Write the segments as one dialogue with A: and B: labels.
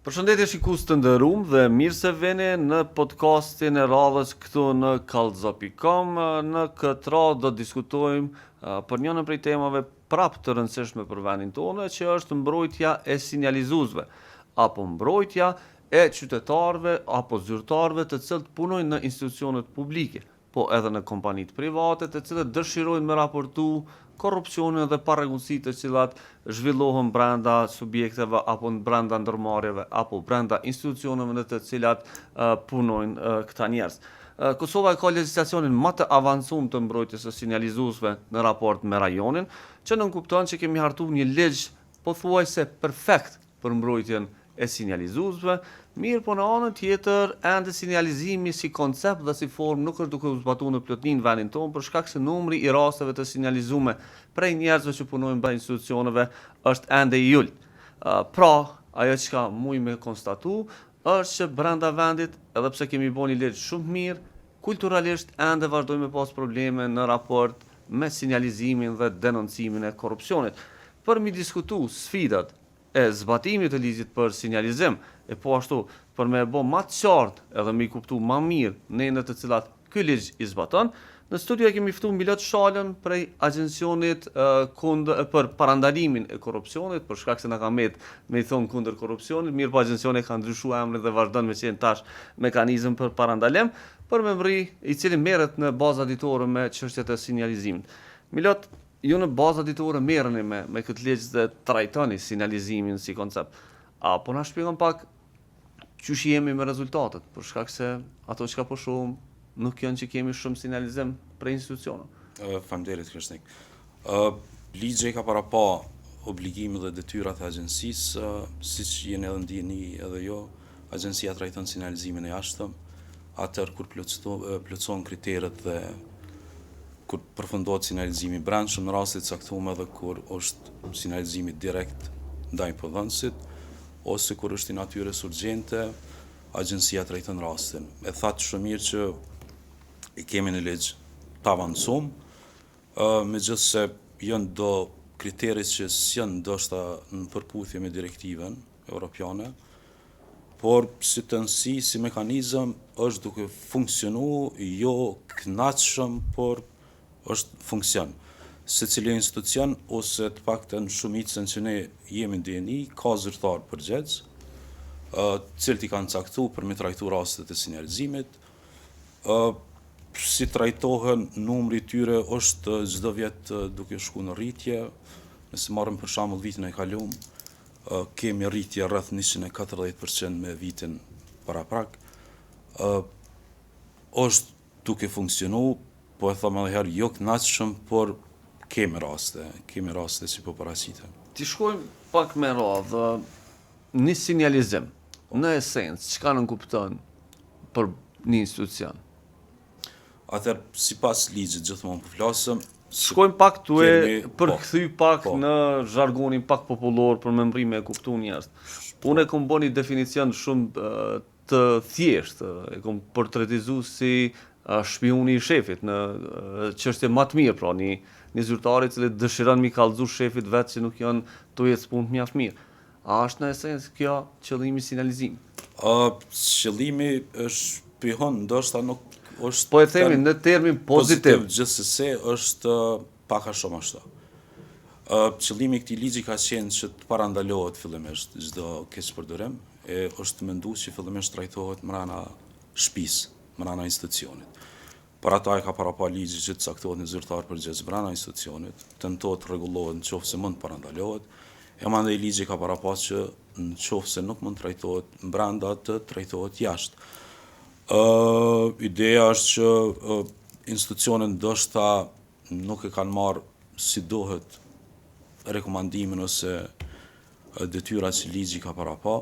A: Përshëndetje shikues të nderuam dhe mirë se vini në podcastin e radhës këtu në kallxo.com. Në këtë radhë do të diskutojmë për njënën prej temave prapë të rëndësishme për vendin tonë, që është mbrojtja e sinjalizuesve apo mbrojtja e qytetarëve apo zyrtarëve të cilët punojnë në institucionet publike po edhe në kompanitë private të cilët dëshirojnë me raportu korrupsionin dhe parregullsitë të cilat zhvillohen brenda subjekteve apo brenda ndërmarrjeve apo brenda institucioneve në të cilat punojnë këta njerëz. Kosova e ka legjislacionin ma të avancum të mbrojtjes së sinjalizuesve në raport me rajonin, që nënkupton që kemi hartu një ligj pothuajse perfekt për mbrojtjen e sinjalizuesve, mirëpo në anën tjetër ende sinjalizimi si koncept dhe si formë nuk është duke u zbatuar në plotni në vendin tonë për shkak se numri i rasteve të sinjalizume prej njerëzve që punojnë brenda institucioneve është ende i ulët. Pra, ajo çka muj me konstatu është që brenda vendit, edhe pse kemi bo një ligj shumë të mirë, kulturalisht ende vazhdojmë me pas probleme në raport me sinjalizimin dhe denoncimin e korrupsionit. Për mi diskutu sfidat e zbatimit të ligjit për sinjalizim, e po ashtu për me e bo ma të qartë edhe me i kuptu ma mirë nenet të cilat ky ligj i zbaton, në studio e kemi ftu Milot Shalën prej Agjencionit kund për parandalimin e korrupsionit, për shkak se na ka met me i thonë kundër korrupsionit, mirëpo agjencioni ka ndryshu emrin dhe vazhdon me qenë tash mekanizëm për parandalim, për me mrri, i cili merret në baza ditore me çështjet e sinjalizimit. Milot, Ju në baza ditore merreni me me këtë ligj dhe trajtoni sinjalizimin si koncept. A po na shpjegon pak qysh jemi me rezultatet, për shkak se ato çka po shohim nuk janë që kemi shumë sinjalizim prej
B: institucioneve. Faleminderit Kreshnik. Ë ligji i ka parapa obligimet dhe detyrat e agjencisë, siç jeni edhe në dijeni edhe jo, agjencia trajton sinjalizimin e jashtëm, atëherë kur plotësohen kriteret dhe kur përfundohet sinjalizimi i brendshëm në raste të caktuara edhe kur është sinjalizimi direkt ndaj punëdhënësit ose kur është i natyrës urgjente, agjencia trajton rastin. E thatë shumë mirë që e kemi një ligj të avancum, megjithëse janë do kritere që s'janë ndoshta në përputhje me direktivën europiane, por si tërësi, si mekanizëm, është duke funksionu, jo knaqshëm, por është funksion. Secili institucion, ose të paktën shumicën që ne jemi në dijeni, ka zyrtar përgjegjës, të cilët i kanë caktu për me trajtu rastet e sinjalizimit, si trajtohen numri i tyre është çdo vjet duke shku në rritje, nëse marrim për shembull vitin e kalum, kemi rritje rreth 140% me vitin paraprak. Është duke funksionu, po e them edhe herë, jo kënaqshëm, por kemi raste, kemi raste që po paraqiten.
A: T'i shkojmë pak me radhë, një sinjalizim, në esencë, çka nënkupton për një institucion?
B: Atëherë, sipas ligjit gjithmonë po flasëm,
A: Shkojmë pak tu e po, përkthy pak po. në zhargonin pak popullor për me mrri me e kuptu njerëz. Unë e kom bo një definicion shumë të thjeshtë, e kom portretizu si shpiuni i shefit në çështje ma të mirë, pra një një zyrtar i cili dëshiron mi kallxu shefit vet që nuk janë tu ecë punët mjaft mirë. A është në esencë kjo qëllimi i
B: sinjalizimit? Uh, qëllimi është shpihon, ndoshta nuk
A: është Po e themi në termin pozitiv.
B: Pozitiv, gjithsesi është pak a shumë ashtu. Uh, qëllimi i këtij ligji ka qenë që të parandalohet fillimisht çdo keqpërdorim, e është mendu që fillimisht trajtohet mrena shtëpisë, mrena institucionit. Për ata e ka parapa ligji që të caktohet një zyrtar përgjegjës brenda institucionit, tentohet të rregullohet në qoftë se mund të parandalohet, e mandej ligji ka parapa që në qoftë se nuk mund të trajtohet brenda të trajtohet jashtë. Ë ideja është që ë, institucionet ndoshta nuk e kanë marrë si duhet rekomandimin ose detyra që ligji ka parapa.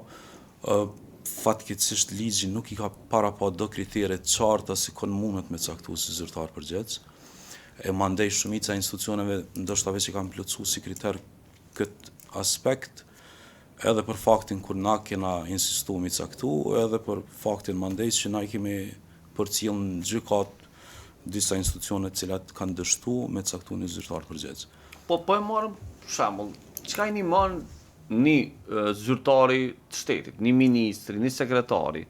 B: Fatkeqësisht ligji nuk i ka parapa do kritere të qarta se kon mundet me caktu si zyrtar përgjegjës. E mandej shumica e institucioneve ndoshta veç e kanë plotësu si kriter këtë aspekt, edhe për faktin kur na kena insistu mi caktu, edhe për faktin mandej që na i kemi përcjell në gjykatë disa institucione të cilat kanë dështu me caktu një zyrtar
A: përgjegjës. Po po e marrim shembull, çka i ndihmon një zyrtari të shtetit, një ministri, një sekretari,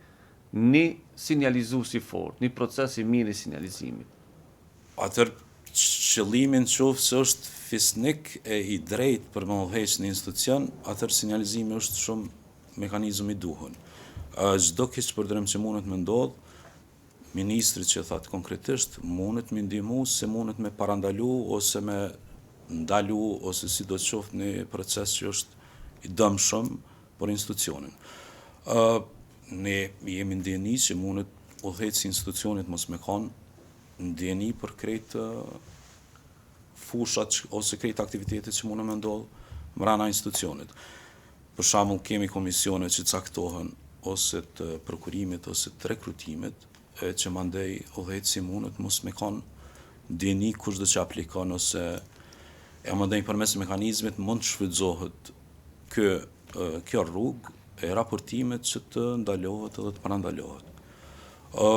A: një sinjalizues i fortë, një proces i mirë i sinjalizimit?
B: Atëherë qëllimi në qoftë se është fisnik e i drejtë për me udhëheq një institucion, atëherë sinjalizimi është shumë mekanizëm i duhun. Çdo keqpërdorim që mundet me ndodhë, ministrit që thatë konkretisht, mundet me ndihmu se mundet me parandalu ose me ndalu ose sido qoftë një proces që është i dëmshëm për institucionin. Ë ne jemi në dijeni që mundet udhëheqësi i institucionit mos me kanë në dijeni për krejt fushat ose krejt aktivitetet që mundën me ndodhë mrena institucionit. Për shembull, kemi komisione që caktohen ose të prokurimit ose të rekrutimit, e që mandej udhëheqësi mundet mos me kanë dijeni kushdo që aplikon ose e mandej përmes mekanizmit mund të shfrytëzohet kë, kjo rrugë e raportimit që të ndalohet edhe të parandalohet. Ë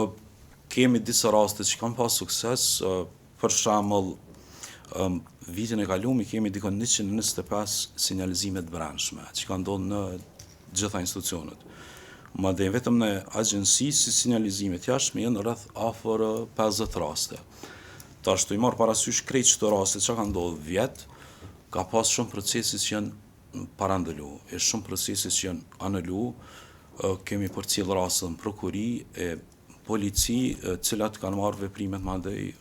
B: kemi disa raste që kanë pas sukses, për shembull, vitin e kaluar i kemi diku 125 sinjalizime të brendshme që kanë ndodhur në gjitha institucionet. Madje vetëm në agjenci si sinjalizime të jashtme janë rreth afër 50 raste. Tash tu i marrë parasysh krejt qëto raste që kanë ndodhur vjet, ka pas shumë procese që janë parandalu, e shumë procese që janë anulu, kemi përcjell raste në prokurori e polici, të cilat kanë marrë veprimet mandej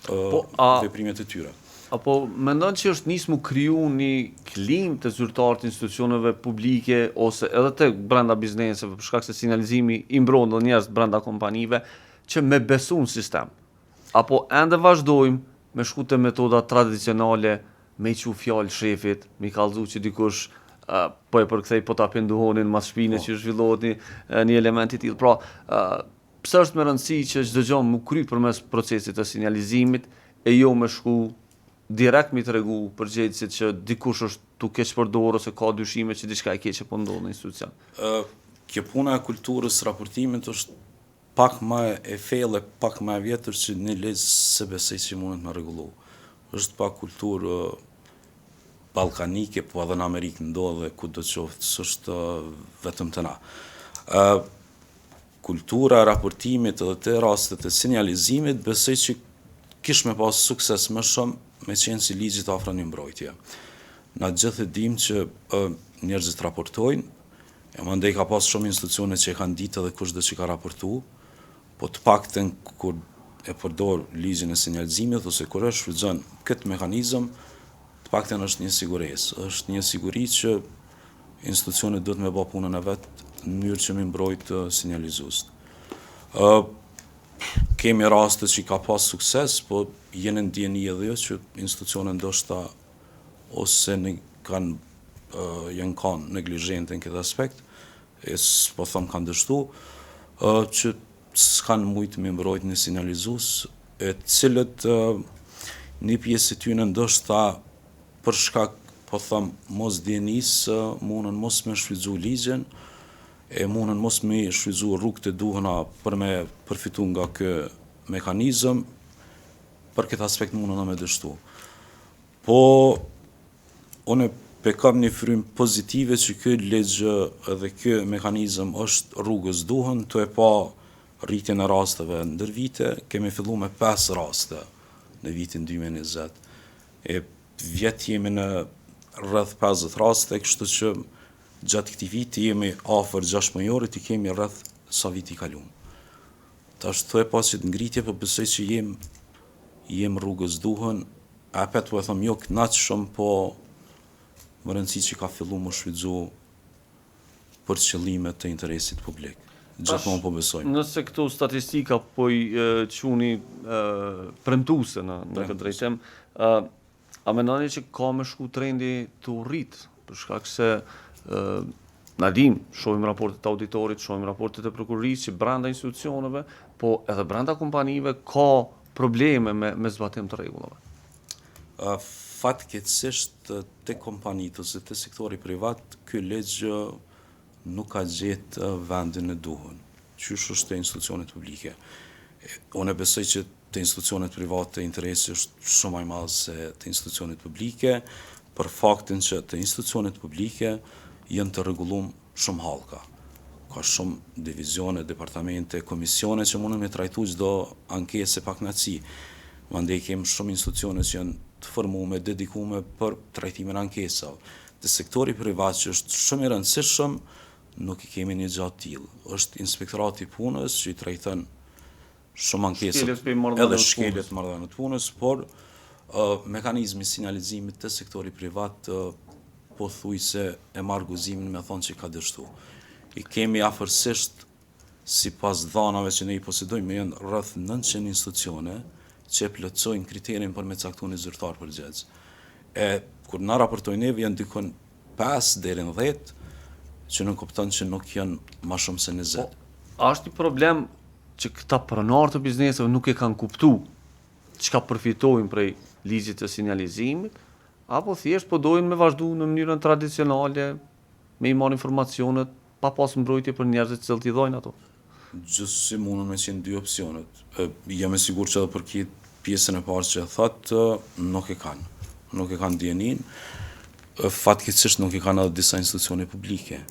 A: Po, a,
B: veprimet e tyre.
A: Apo mendon që është nisë mu kriju një klimë te zyrtarët e institucioneve publike ose edhe te brenda bizneseve, për shkak se sinjalizimi i mbron dhe njerëz brenda kompanive, që me besu në sistem. Apo ende vazhdojmë me shku te metoda tradicionale, me i qu fjalë shefit, me i kallzu që dikush uh, po e përkthej po ta pin duhanin mas shpine po. që zhvillohet një, një element i tillë. Pra, uh, pse është me rëndësi që çdo gjë mu kry përmes procesit të sinjalizimit e jo me shku direkt mi tregu përgjegjësit që dikush është tu keqpërdorur ose ka dyshime që diçka e keqe po ndodh në institucion.
B: Ë kjo puna e kulturës raportimit është pak më e thellë, pak më e vjetër që një ligj s'e besoj që mundet me rregullu. Është pak kulturë ballkanike, po edhe në Amerikë ndodh e kudo qoftë, s'është vetëm te na. Ë kultura e raportimit edhe të rastet e sinjalizimit, besoj që kish me pas sukses më shumë me qenë si ligji të afron një mbrojtje. Na gjithë e dim që ë, njerëzit raportojnë, E mandej ka pas shumë institucione që e kanë ditë edhe kushdo që ka raportu, po të paktën kur e përdor ligjin e sinjalizimit ose kur e shfrytëzon këtë mekanizëm, të paktën është një siguresë, është një siguri që institucionet duhet me bë punën e vet në mënyrë që me mbrojt sinjalizuesit. Ë kemi raste që ka pas sukses, po jeni në dijeni edhe jo që institucionet ndoshta ose në kanë janë kanë neglizhente në këtë aspekt, e s'po them kanë dështu, që s'kanë mujtë me mbrojt një sinjalizues, e cilët një pjesë e tyne ndoshta për shkak, po them, mos dijenisë, mundën mos me shfrytzu ligjin, e mundën mos me shfrytzu rrugët e duhuna për me përfitu nga kë mekanizëm, për këtë aspekt mundën me dështu. Po, unë pe kam një frymë pozitive që ky ligj edhe ky mekanizëm është rrugës duhun, tu e pa rritjen e rasteve ndër vite, kemi fillu me 5 raste në vitin 2020. E vjet jemi në rreth 50 raste, kështu që gjatë këtij viti jemi afër 6 mujorit, i kemi rreth sa viti i kalum. Tash tu e pa qët ngritje, po besoj që jem jem rrugës duhun, apet po e them jo kënaqshëm, po më rëndësi që ka fillu më shfrytzu për qëllime të interesit publik. Gjithmonë po besojmë.
A: Nëse këto statistika po i quni premtuese në në këtë drejtim, ë A mendoni që ka me shku trendi tu u rrit, për shkak se ë na dim, shohim raportet e auditorit, shohim raportet e prokurorisë që brenda institucioneve, po edhe brenda kompanive ka probleme me me zbatim të rregullave.
B: Uh, fatkeqësisht te kompanitë ose te sektori privat ky ligj nuk ka gjetë vendin e duhur. Qysh është te institucionet publike. Unë besoj që te institucionet private interesi është shumë më i madh se te institucionet publike. Për faktin që te institucionet publike janë të rregullum shumë hallka. Ka shumë divizione, departamente, komisione që munden me trajtu çdo ankesë e pakënaqësi. Mandej kemi shumë institucione që janë të formume, dedikume për trajtimin e ankesave. Te sektori privat që është shumë i rëndësishëm, nuk i kemi një gja të tillë. Është inspektorati i punës që i trajton shumë ankesat edhe shkeljet e marrëdhënieve të punës, por mekanizmi i sinjalizimit te sektori privat pothuajse e marr guximin me thonë që ka dështu. I kemi afërsisht sipas dhanave që ne i posedojmë janë rreth 900 institucione që e plotësojnë kriterin për me caktu një zyrtar përgjegjës. E kur na raportojnë neve janë dikun 5 deri në 10 që nënkupton që nuk janë ma shumë se 20.
A: Po, a është një problem që këta pronarë të bizneseve nuk e kanë kuptu çka përfitojnë prej ligjit të sinjalizimit, apo thjesht po dojnë me vazhdu në mënyrën tradicionale, me i marrë informacionet, pa pas mbrojtje për njerëzit të cilët i dhojnë ato.
B: Gjithsesi mundën me qenë dy opsionet. Jam e sigurt që edhe për këtë pjesën e parë që e thatë, nuk e kanë. Nuk e kanë dijeninë. Fatkeqësisht nuk e kanë edhe disa institucione publike.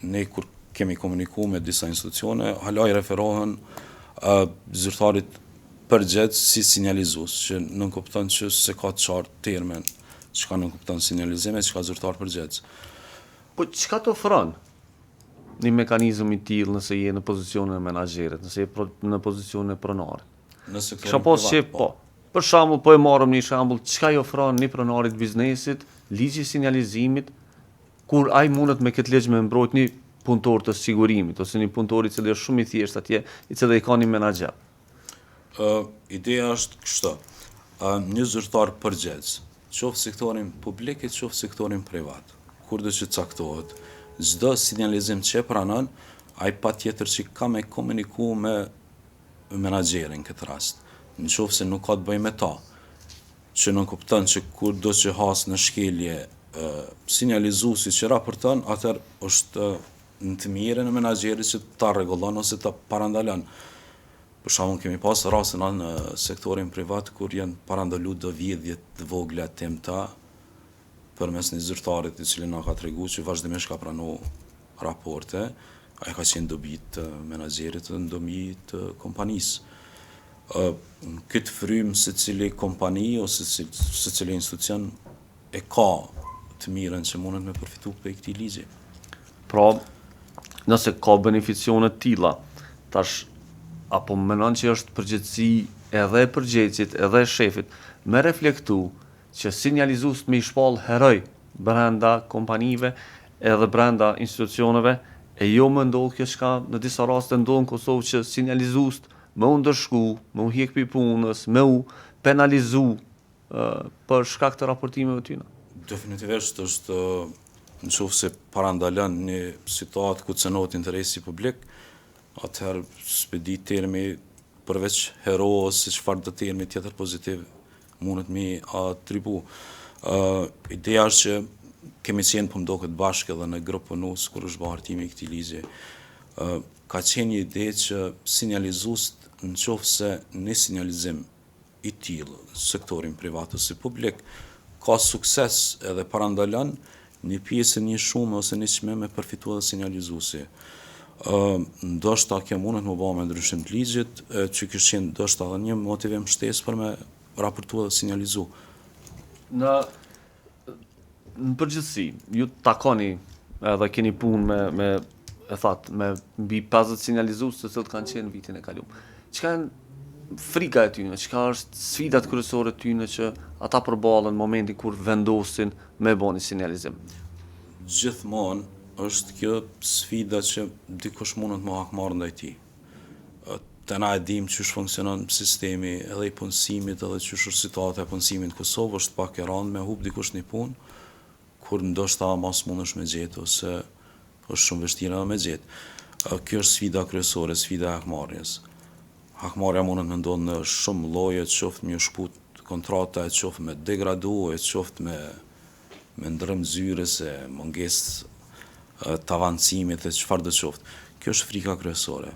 B: Ne kur kemi komuniku me disa institucione, hala i referohen zyrtarit përgjegjës si sinjalizues, që nënkupton që s'e ka të qartë termin, çka nënkupton sinjalizim e çka zyrtar përgjegjës.
A: Po çka të ofron një mekanizëm i tillë nëse je në pozicionin e menaxherit, nëse je pro, në pozicionin e pronarit?
B: Në sektorin privat,
A: qef, po. po. Për shembull, po e marrim një shembull, çka i ofron një pronarit biznesit, ligji i sinjalizimit, kur ai mundet me këtë ligj me mbrojt një punëtor të sigurimit ose një punëtor i cili është shumë i thjeshtë atje, i cili e ka një menaxher.
B: Ë ideja është kështu. Ë një zyrtar përgjegjës, qoftë sektorin publik e qoftë sektorin privat, kurdo që caktohet, çdo sinjalizim që e pranon, ai patjetër që ka me komuniku me menaxherin në këtë rast. Në qoftë se nuk ka të bëjë me ta, që nënkupton që kurdo që has në shkelje sinjalizuesi që raporton, atëherë është në të mirën e menaxherit që ta rregullon ose ta parandalon. Për shembull, kemi pas raste në sektorin privat kur janë parandalu do vjedhje të vogla të imta përmes një zyrtarit i cili na ka tregu që vazhdimisht ka pranu raporte, ajo ka qenë dobi të menaxherit dhe në dobi të kompanisë. Në këtë frymë secili kompani ose secili institucion e ka të mirën që mundet me përfitu prej këtij ligji.
A: Pra, nëse ka beneficione të tilla, tash apo menon që është përgjegjësi edhe e përgjegjësit edhe e shefit me reflektu që sinjalizuesit me i shpall heroj brenda kompanive edhe brenda institucioneve e jo me ndodh kjo çka në disa raste ndodh në Kosovë që sinjalizuesit me u ndëshku, me u hjek prej punës, me u penalizu për shkak të raportimeve
B: tyne. Definitivisht është në qoftë se parandalon një situatë ku cenohet interesi publik, atëherë s'pe di termi përveç hero ose çfarëdo termi tjetër pozitiv mundet mi atribu. Uh, ideja është që kemi qenë po m'doket bashkë edhe në grup punues kur është bërë hartimi i këtij ligji. Uh, ka qenë një ide që sinjalizuesit në qoftë se një sinjalizim i tillë në sektorin privat ose publik ka sukses edhe parandalon një pjesë e një shume ose një çmim me përfitu edhe sinjalizuesi. Ë ndoshta kjo mundet me u bë me ndryshim të ligjit, që kish qenë ndoshta edhe një motivim shtesë për me raportu edhe sinjalizu.
A: Në në përgjithësi, ju takoni edhe keni punë me me e thatë, me mbi 50 sinjalizues të cilët kanë qenë vitin e kaluar. Çka janë frika e tyne, çka është sfidat kryesore të tyne që ata përballen në momentin kur vendosin me bo një sinjalizim?
B: Gjithmonë është kjo sfida që dikush mundet me u hakmarrë ndaj tij. Te na e dimë qysh funksionon sistemi edhe i punësimit edhe qysh është situata e punësimit në Kosovë, është pak e randë me hup dikush një punë, kur ndoshta ma s'mundesh me gjetë ose është shumë vështirë edhe me gjetë. Kjo është sfida kryesore, sfida e hakmarrjes. Hakmarrja mundet me ndodhë në shumë lloje, qoftë me ju shkput kontrata, e qoftë me degradu, e qoftë me me ndërrim zyrës e mungesë të avancimit e çfarëdo qoftë. Kjo është frika kryesore.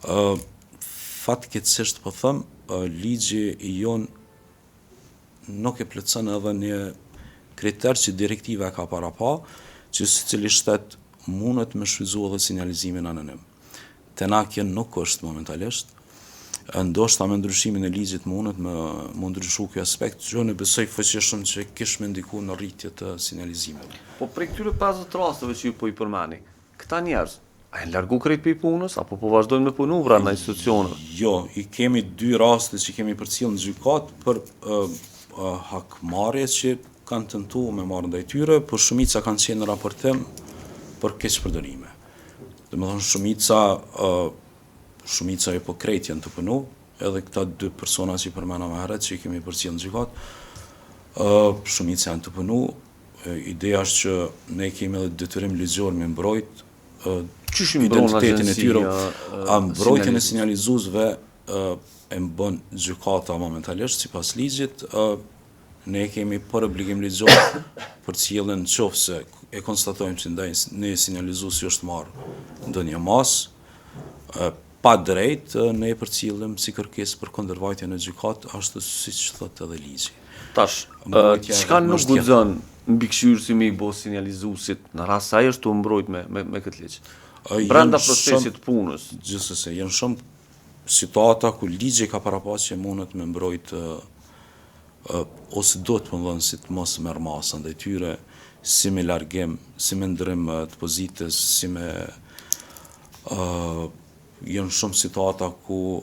B: Ë fatkeqësisht po them, ligji i jonë nuk e plotëson edhe një kriter që direktiva e ka parapa, që secili shtet mundet me shfrytëzu edhe sinjalizimin anonim. Te na kjo nuk është momentalisht, ndoshta me ndryshimin e ligjit mundet me mu ndryshu ky aspekt, që unë besoj fuqishëm që kish me ndiku në rritje të sinjalizimeve.
A: Po prej këtyre 50 rasteve që ju po i përmeni, këta njerëz, a janë largu krejt prej punës, apo po vazhdojnë me punu brenda institucioneve?
B: Jo, i kemi dy raste që kemi përcjellë në gjykatë për uh, uh, hakmarrje që kanë tentu me marrë ndaj tyre, por shumica kanë qenë në raportim për keqpërdorime. Domethënë shumica, uh, shumica jo po krejt janë tu punu, edhe këta dy persona që i përmena më herët që i kemi përcjellë në gjykatë, uh, shumica janë tu punu, ideja është që ne kemi edhe detyrim ligjor me mbrojt uh,
A: identitetin e tyre,
B: a mbrojtjen e sinjalizuesve uh, e bën gjykata momentalisht sipas ligjit, uh, Ne kemi për obligim ligjor përcjelljen në qoftë se e konstatojmë që ndaj një sinjalizuesi është marrë ndonjë masë pa drejt, ne e përcjellim si kërkesë për kundërvajtje në gjykatë, ashtu siç thotë edhe
A: ligji. Tash, çka nuk guxon mbikëqyrësi me i bo sinjalizuesit në rast se ai është tu u mbrojt me me, me këtë ligj? Brenda procesit të punës.
B: Gjithsesi, janë shumë situata ku ligji ka parapa që mundet me mbrojt ose duhet punëdhënësi të mos merr masa ndaj tyre, si me largim, si me ndërrim të pozitës, si me uh, janë shumë situata ku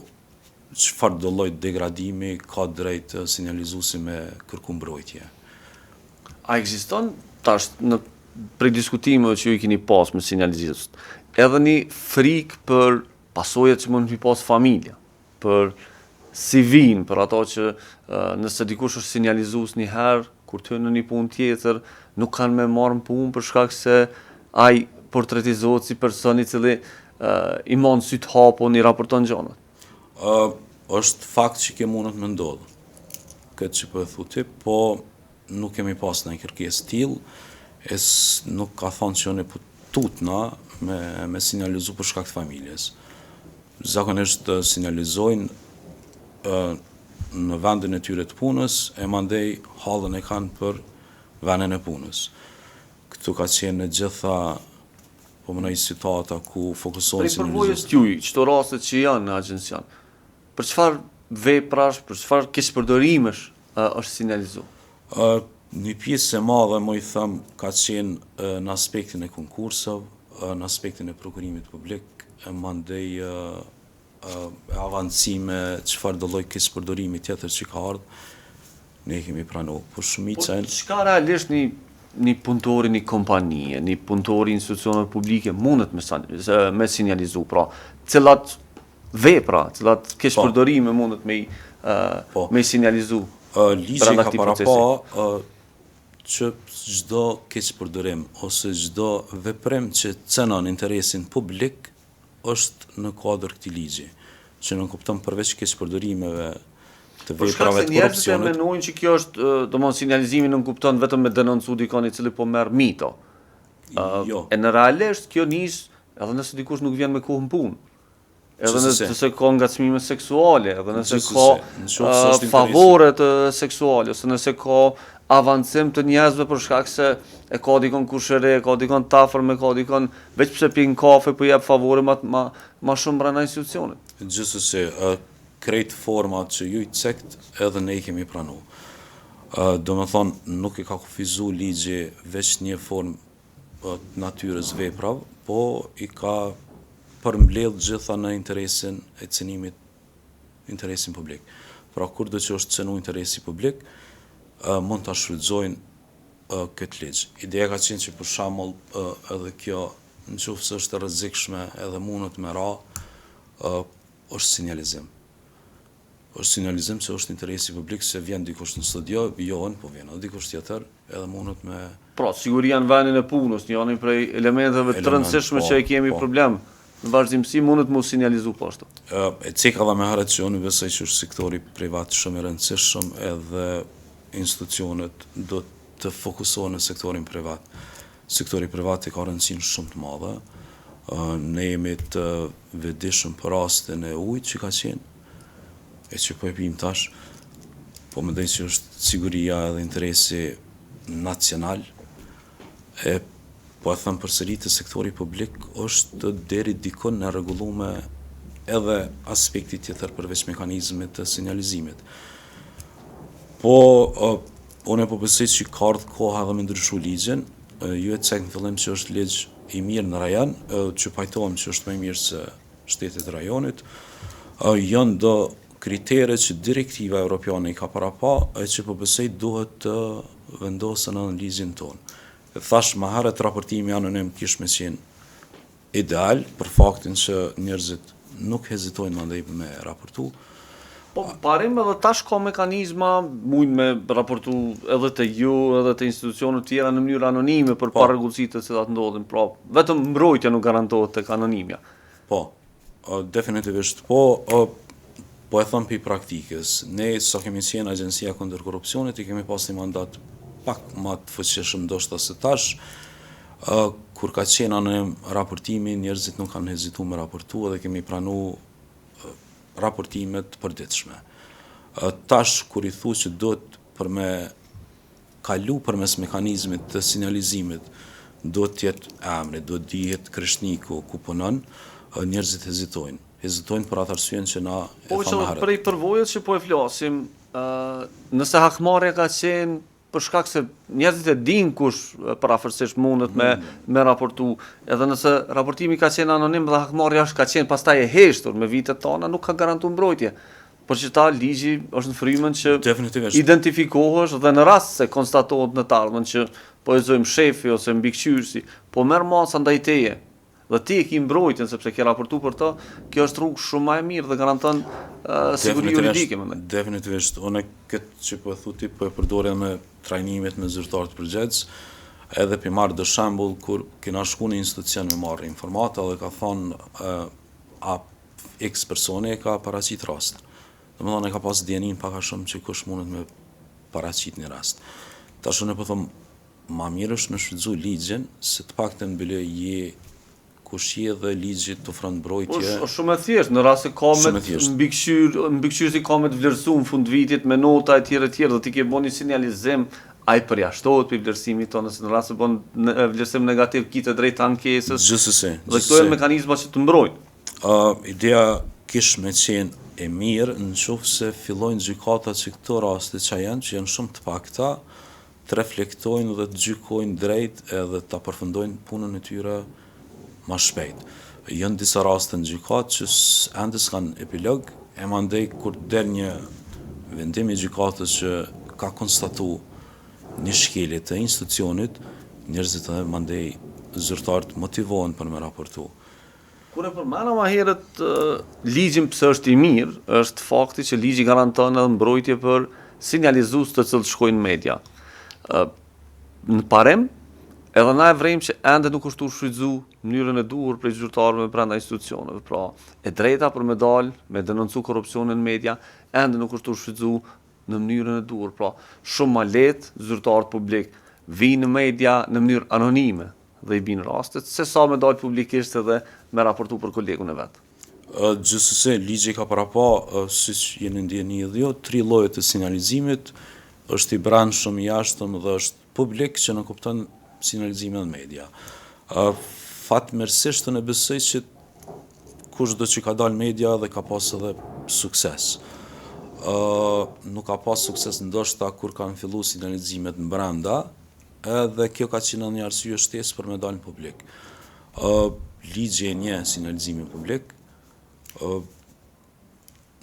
B: çfarëdo lloj degradimi ka drejt sinjalizuesi me kërku mbrojtje.
A: A ekziston tash në prej diskutimeve që ju i keni pas me sinjalizuesit, edhe një frikë për pasojat që mund t'i pas familja? për CV-n, për ato që nëse dikush është sinjalizues një herë, kur të hyn në një punë tjetër, nuk kanë me marrë në punë për shkak se ai portretizohet si person i cili i man sytë hapun, i raporton
B: gjonat. Uh, është fakt që kjo mundet me ndodhë, këtë që po e thu ti, po nuk kemi pas ndonjë kërkesë tillë, e nuk ka thonë që unë po tutna me, me sinjalizu për shkak të familjes. Zakonisht sinjalizojnë në vendin e tyre të punës e mandej hallin e kanë për vendin e punës. Këtu ka qenë në gjitha po mendoj situata ku fokusohen
A: sinjalizuesit. Prej përvojës tuaj, qëto raste që janë në agjencion, për çfarë veprash, për çfarë keqpërdorimesh është sinjalizu?
B: Një pjesë e madhe, muj them, ka qenë në aspektin e konkurseve, në aspektin e prokurimit publik, e mandej e avancime, çfarëdo lloj keqpërdorimi tjetër që ka ardhë, ne kemi pranu.
A: Po shumica... Po, çka realisht një një punëtor i një kompanie, një punëtor i institucioneve publike mundet me, me sinjalizu, pra, cilat vepra, cilat po. keqpërdorime mundet me i, po. me i sinjalizu
B: Ligji ka parapa që çdo keqpërdorim ose çdo veprim që cenon interesin publik është në kuadër këtij ligji, që nënkupton përveç keqpërdorimeve
A: të veprave të korrupsionit. Njerëzit e mendojnë që kjo është, domthon sinjalizimi nënkupton vetëm me denoncu dikon i cili po merr mito.
B: Jo.
A: E në realisht kjo nis edhe nëse dikush nuk vjen me kohë në punë. Edhe nëse, nëse ka ngacmime seksuale, edhe nëse ka favore të seksuale, ose nëse ka avancim të njerëzve për shkak se e ka dikon kushëri, e ka dikon të afërm, e ka dikon veç pse pin kafe po jep favore ma ma ma shumë brenda
B: institucionit. Gjithsesi, krejt format që ju i cekt edhe ne i kemi pranu. Domethonë, nuk e ka kufizu ligji veç një formë të natyrës veprave, po i ka përmbledh gjitha në interesin e cenimit interesin publik. Pra kurdo që është cenu interesi publik, mund ta shfrytëzojnë këtë ligj. Ideja ka qenë që për shembull edhe kjo në qoftë se është e rrezikshme edhe mundet me ra, është sinjalizim. Është sinjalizim se është interesi publik se vjen dikush në studio, jo unë, po vjen edhe dikush tjetër, edhe mundet me
A: Pra, siguria në vendin e punës, njëri prej elementeve të rëndësishme po, që e kemi po. problem në vazhdimësi mundet mu sinjalizu po
B: ashtu. E ceka edhe më herët që unë besoj që është sektori privat shumë i rëndësishëm edhe institucionet do të fokusohen në sektorin privat. Sektori privat e ka rëndësinë shumë të madhe. Ne jemi të vetëdijshëm për rastin e ujit që ka qenë, e që po e pim tash, po mendoj që është siguria edhe interesi. nacional, e po e them përsëri te sektori publik është deri dikun e rregullume edhe aspekti tjetër përveç mekanizmit të sinjalizimit. Po, unë po besoj që ka ardhë koha edhe me ndryshu ligjin, ju e cekët në fillim që është ligj i mirë në rajon, që pajtohem që është më i mirë se shtetet e rajonit, janë do kritere që direktiva europiane i ka parapa e që po besoj duhet të vendosen edhe në ligjin tonë. E thash më herët raportimi anonim kish me qenë ideal për faktin që njerëzit nuk hezitojnë mandej me raportu.
A: Po, parim edhe tash ka mekanizma, mujnë me raportu edhe te ju, edhe te institucionet tjera në mënyrë anonime për po. parregullsitë të cilat ndodhin, pra vetëm mbrojtja nuk garantohet tek anonimja.
B: Po, definitivisht po, po e them prej praktikës. Ne sa kemi qenë Agjencia Kundër Korrupsionit, i kemi pas një mandat pak më të fuqishëm ndoshta se tash. Kur ka qenë anonim raportimi, njerëzit nuk kanë hezitu me raportu edhe kemi pranu raportime të përditshme. Tash kur i thu që duhet për me kalu përmes mekanizmit të sinjalizimit, duhet të jetë emri, duhet dihet Kreshniku ku punon, njerëzit hezitojnë. Hezitojnë për atë arsyen që na
A: e po, thamë herët. Po prej përvojës që po e flasim, nëse hakmarrja ka qenë për shkak se njerëzit e dinë kush përafërsisht mundet me me raportu, edhe nëse raportimi ka qenë anonim dhe hakmarrja është ka qenë pastaj e heshtur me vite tana, nuk ka garantu mbrojtje. Por që ta ligji është në frymën që identifikohesh dhe në rast se konstatohet në të ardhmen që po e zojmë shefi ose mbikëqyrësi, po merr masa ndaj teje, dhe ti e ki mbrojtjen sepse ke raportu për të, kjo është rrugë shumë më e mirë dhe garanton uh, siguri juridike
B: më Definitivisht, unë këtë që po e thu ti po e përdor edhe me trajnimet me zyrtarët përgjegjës, edhe po i marr do shembull kur kena shku në institucion me marrë informata dhe ka thonë uh, a X personi e ka paraqit rastin. Domethënë e ka pas dijenin pak a shumë që kush mundet me paraqit një rast. Tash unë po them Ma mirë është me shfrytëzu ligjin, se të paktën bile je kush je dhe ligji të ofron
A: mbrojtje. Po është shumë e thjeshtë, në rast se ka me mbikëqyr, mbikëqyrësi ka me të vlerësu në fund të vitit me nota etj etj dhe ti ke bo një sinjalizim, ai përjashtohet prej vlerësimit tonë, nëse në rast se bën vlerësim negativ ki të drejtë të
B: ankesës. Gjithsesi.
A: Dhe këto janë mekanizma që të mbrojnë.
B: Uh, ideja kish me qenë e mirë në qoftë se fillojnë gjykatat që këto raste që janë, që janë shumë të pakta, të reflektojnë dhe të gjykojnë drejt edhe ta përfundojnë punën e tyre ma shpejt. Janë disa raste në gjykatë që ende s'kanë epilog, e mandej kur del një vendim i gjykatës që ka konstatu një shkelje të institucionit, njerëzit edhe mandej zyrtarët motivohen për me raportu.
A: Kur e përmenda ma herët ligjin pse është i mirë, është fakti që ligji garanton edhe mbrojtje për sinjalizues të cilët shkojnë në media. Në parim, edhe na e vrejmë që ende nuk është tu u shfrytëzu në mënyrën e duhur prej zyrtarëve brenda institucioneve. Pra, e drejta për me dalë, me denoncu korrupsionin në media, ende nuk është tu u shfrytëzu në mënyrën e duhur. Pra, shumë ma lehtë zyrtarët publik vijnë në media në mënyrë anonime, dhe i bijnë rastet, se sa me dalë publikisht edhe me raportu për kolegun e
B: vet. Gjithsesi, ligji ka parapa, siç jeni në dijeni edhe ju, tri lloje të sinjalizimit, është i brendshëm, i jashtëm dhe është publik që nënkupton sinjalizimi në media. Fatmirësisht unë besoj që kushdo që ka dalë media dhe ka pas edhe sukses. Nuk ka pas sukses ndoshta kur kanë fillu sinjalizimet në brenda, Edhe kjo ka qenë një arsye shtesë për me dalë në publik. Ë ligji e njeh sinjalizimin publik. Ë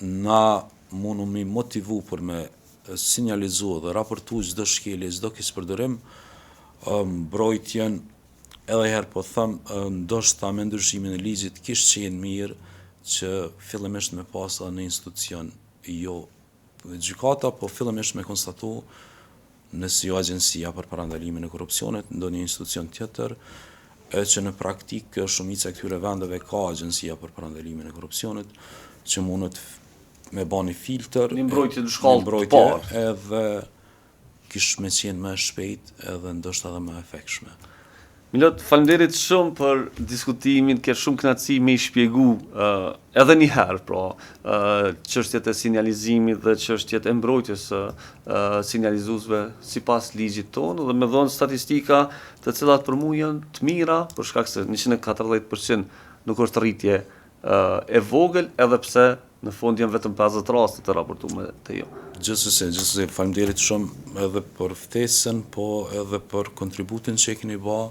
B: na mundu mi motivu për me sinjalizu dhe raportu çdo shkelje, çdo keqpërdorim, mbrojtjen edhe herë po them, ndoshta me ndryshimin e ligjit kish qenë mirë që fillimisht me pas edhe në institucion jo gjykata, po fillimisht me konstatu nëse jo Agjencia për Parandalimin e Korrupsionit, ndonjë institucion tjetër, e që në praktikë shumica e këtyre vendeve ka Agjencia për Parandalimin e Korrupsionit, që mundet me ba një filtër,
A: një mbrojtje në shkallë të parë,
B: edhe kish me qenë më e shpejt edhe ndoshta edhe më efektshme.
A: Milot, faleminderit shumë për diskutimin, ke shumë kënaqësi me i shpjegu uh, edhe një herë, pra, uh, çështjet e sinjalizimit dhe çështjet e mbrojtjes së uh, sinjalizuesve sipas ligjit tonë dhe me dhonë statistika të cilat për mu janë të mira, për shkak se 140% nuk është rritje uh, e vogël, edhe pse në fund janë vetëm 50 raste të raportuara te ju.
B: Gjithsesi, gjithsesi, faleminderit shumë edhe për ftesën, po edhe për kontributin që e keni ba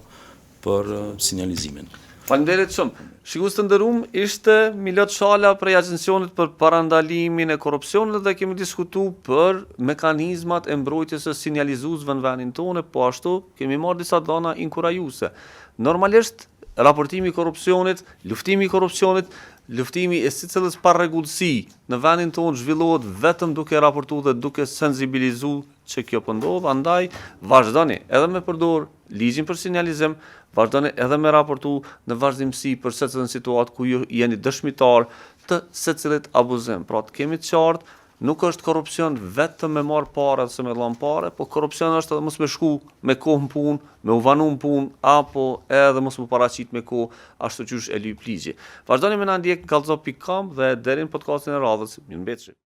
B: për sinjalizimin.
A: Faleminderit shumë. Shikues të nderuam, ishte Milot Shala prej Agjencionit për Parandalimin e Korrupsionit dhe kemi diskutu për mekanizmat e mbrojtjes së sinjalizuesve në vendin tonë, po ashtu kemi marrë disa dhëna inkurajuese. Normalisht raportimi i korrupsionit, luftimi i korrupsionit, luftimi e secilës parregullsi në vendin tonë zhvillohet vetëm duke raportu dhe duke sensibilizu që kjo po ndodh, andaj vazhdoni edhe me përdor ligjin për sinjalizim, vazhdoni edhe me raportu në vazhdimësi për secilën situatë ku ju jeni dëshmitar të secilit abuzim. Pra të kemi të qartë, nuk është korrupsion vetëm me marr pare ose me dhon pare, po korrupsion është edhe mos me shku me kohë në punë, me u vanu në punë, apo edhe mos me paraqit me kohë, ashtu qysh e lyp ligji. Vazhdoni me na ndjek në kallxo.com dhe deri në podcastin e radhës, mirë mbetshi.